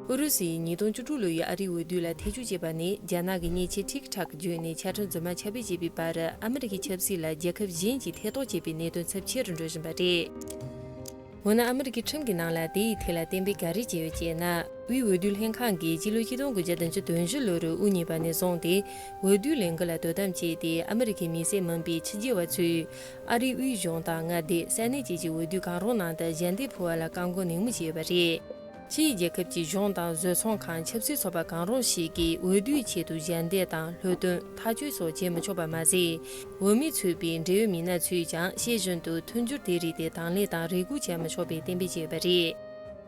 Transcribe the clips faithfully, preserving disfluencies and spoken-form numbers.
ཨུ་རུ་སུས་ཉིས་སྟོང་བཅུ་དྲུག་ལོའི་ཨ་རིའི་འོས་བསྡུ་ལ་ཐེ་བྱུས་བྱས་པ་ནས། རྒྱ་ནག་གི་མཉེན་ཆས་ཊིག་ཊོག་བརྒྱུད་ནས་ཆ་འཕྲིན་རྫུན་མ་ཁྱབ་སྤེལ་བྱས་པའི་བར། ཨ་མི་རི་ཀའི་ཆབ་སྲིད་ལ་རྒྱལ་ཁབ་གཞན་གྱིས་ཐེ་གཏོགས་བྱས་པའི་གནད་དོན་ཚབས་ཆེ་རུ་འགྲོ་བཞིན་པ་རེད། འོ་ན་ཨ་མི་རི་ཀའི་ཁྲིམས་ཀྱི་ནང་ལ་དེའི་ཐད་ལ་གཏན་འབེབས་ག་རེ་བྱས་ཡོད་ཅེ་ན། དབུས་འོས་བསྡུ་ལྷན་ཁང་གིས་སྤྱི་ལོ་ཆིག་སྟོང་དགུ་བརྒྱ་བདུན་ཅུ་དོན་བཞི་ལོར་དབུ་བརྙེས་པ་ནས་བཟུང་སྟེ། འོས་བསྡུའི་ལས་འགུལ་ལ་དོ་དམ་བྱས་ཏེ། ཨ་མི་རི་ཀའི་མི་སེར་མིན་པའི་ཕྱི་རྒྱལ་བ་ཚོས་ཨ་རིའི་དབུས་གཞུང་དང་མངའ་སྡེ་ས་གནས་བཅས་ཀྱི་འོས་བསྡུ་གང་རུང་ནང་དུ་ཞལ་འདེབས་ཕུལ་བ་ལ་བཀག་འགོག་ནན་མོ་བྱས་ཡོད་པ་རེད། ཕྱིའི་རྒྱལ་ཁབ་ཀྱི་གཞུང་དང་བཟོ་ཚོང་ཁང་། ཆབ་སྲིད་ཚོགས་པ་གང་རུང་ཞིག་གིས་འོས་བསྡུའི་ཆེད་དུ་ཞལ་འདེབས་དང་། ལྷོད་སྟོན། ཐག་གཅོད་སོགས་བྱེད་མི་ཆོག་པ་མ་ཟད། འོས་མི་ཚུད་པའི་འབྲེལ་ཡོད་མི་སྣ་ཚོས་ཀྱང་ཤེས་བཞིན་དུ་མཐུན་འགྱུར་དེ་རིགས་དེ་དང་ལེན་དང་རེ་སྒུག་བྱེད་མི་ཆོག་པའི་གཏན་འབེབས་བྱས་ཡོད་པ་རེད།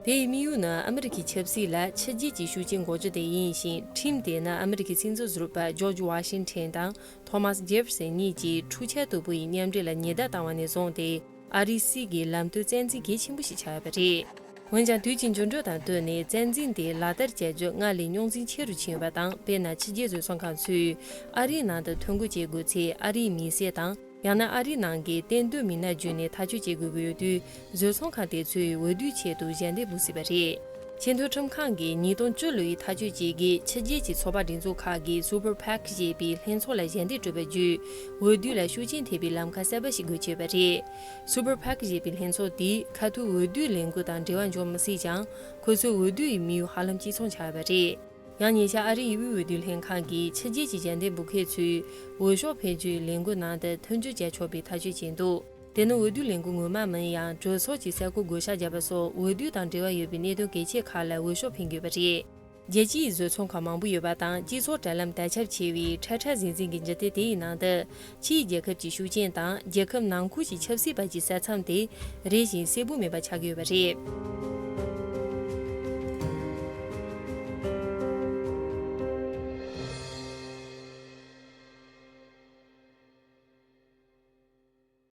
དེའི་དམིགས་ཡུལ་ནི་ཨ་མི་རི་ཀའི་ཆབ་སྲིད་ལ་ཕྱི་རྒྱལ་གྱི་ཤུགས་རྐྱེན་འགོག་རྒྱུ་དེ་ཡིན་ཞིང་། ཁྲིམས་དེ་ནི་ཨ་མི་རི་ཀའི་སྲིད་འཛིན་ཟུར་པ་ཇོརྗ་ཝ་ཤིང་ཊོན་དང་ཐོ་མཱས་ཇེ་ཧྥེར་སན་གཉིས་ཀྱིས་འཕྲུལ་ཆས་དོ་པོ་ཡི་མཉམ་འབྲེལ་ལ་ཉེན་བརྡ་བཏང་བ་ནས་བཟུང་སྟེ། ཨ་རིའི་སྲིད་ཀྱི་ལམ་སྟོན་རྩ་འཛིན་གལ་ཆེན་པོ་ཞིག་ཆགས་ཡོད་པ་རེད། འོན་ཀྱང་། དུས་ཀྱི་འགྱུར་འགྲོས་དང་བསྟུན་ནས། རྩ་འཛིན་དེ་ལག་བསྟར་བྱ་རྒྱུ་སྔར་ལས་རྙོག་འཛིང་ཆེ་རུ་ཕྱིན་ཡོད་པ་དང་། དཔེར་ན། ཕྱི་རྒྱལ་བཟོ་ཚོང་ཁང་ཚོས་ཨ་རིའི་ནང་དུ་ཐོ་འགོད་བྱེད་དགོས་ཚེ། ཨ་རིའི་མི་སེར་དང་། ཡང་ན་ཨ་རིའི་ནང་གི་གཏན་སྡོད་མི་སྣ་བརྒྱུད་ནས་ཐག་གཅོད་བྱེད་དགོས་ཀྱི་ཡོད་དུས། བཟོ་ཚོང་ཁང་དེ་ཚོས་འོས་བསྡུའི་ཆེད་དུ་ཞལ་འདེབས་འབུལ་སྲིད་པ་རེད། ཆེས་མཐོའི་ཁྲིམས་ཁང་གིས་ཉིས་སྟོང་བཅུ་ལོའི་ཐག་གཅོད་བྱེད་དགོས། ཕྱི་རྒྱལ་གྱི་ཚོགས་པ་སྒྲིག་འཛུགས་ཁག་གིས་སུ་པར་པེག་ཞེས་པའི་ལྷན་ཚོགས་ལ་ཞལ་འདེབས་སྤྲོད་པ་བརྒྱུད། འོས་བསྡུ་ལ་ཤུགས་རྐྱེན་ཐེབས་པའི་ལམ་ཁ་གསར་པ་ཞིག་དགོས་ཀྱི་ཡོད་པ་རེད། སུ་པར་པེག་ཞེས་པའི་ལྷན་ཚོགས་འདིས་ཁ་ཐུག་འོས་བསྡུའི་ལས་འགུལ་དང་འབྲེལ་བ་འཇོག་མི་སྲིད་ཀྱང་། ཁོ་ཚོའི་འོས་བསྡུ་ཡི་དམིགས་ཡུལ་ཧ་ལམ་གཅིག་མཚུངས་ཆགས་ཡོད་པ་རེད། ཡང་ཉེ་ཆར་ཨ་རིའི་དབུས་འོས་བསྡུ་ལྷན་ཁང་གིས་ཕྱི་རྒྱལ་གྱི་ཞལ་འདེབས་འབུལ་མཁན་ཚོས་འོས་ཤོག་འཕེན་རྒྱུའི་ལས་འགུལ་ནང་དུ་མཐུན་སྦྱོར་བྱ་ཆོག་པའི་ཐག་གཅོད་བྱས་འདུག་དེ་ནི་འོས་བསྡུའི་ལས་འགུལ་ངོ་མ་མིན་ཡང་། གྲོས་ཚོགས་ཀྱི་ས་ཁུལ་བགོ་བཤའ་བརྒྱབ་པ་སོགས་འོས་བསྡུ་དང་འབྲེལ་བ་ཡོད་པའི་གནད་དོན་གལ་ཆེ་ཁག་ལ་འོས་ཤོག་འཕེན་དགོས་པ་རེད། རྒྱལ་སྤྱིའི་བཟོ་ཚོང་ཁང་མང་པོ་ཡོད་པ་དང་། སྤྱི་ཚོགས་དྲ་ལམ་དར་ཁྱབ་ཆེ་བའི་ཁྲ་ཁྲ་ཟིང་ཟིང་གི་འཇིག་རྟེན་དེ་ཡི་ནང་དུ། ཕྱིའི་རྒྱལ་ཁབ་ཀྱི་ཤུགས་རྐྱེན་དང་། རྒྱལ་ཁབ་ནང་ཁུལ་གྱི་ཆབ་སྲིད་བར་གྱི་ས་མཚམས་དེ་རེ་ཞིག་གསལ་པོ་མེད་པ་ཆགས་ཀྱི་ཡོད་པ་རེད།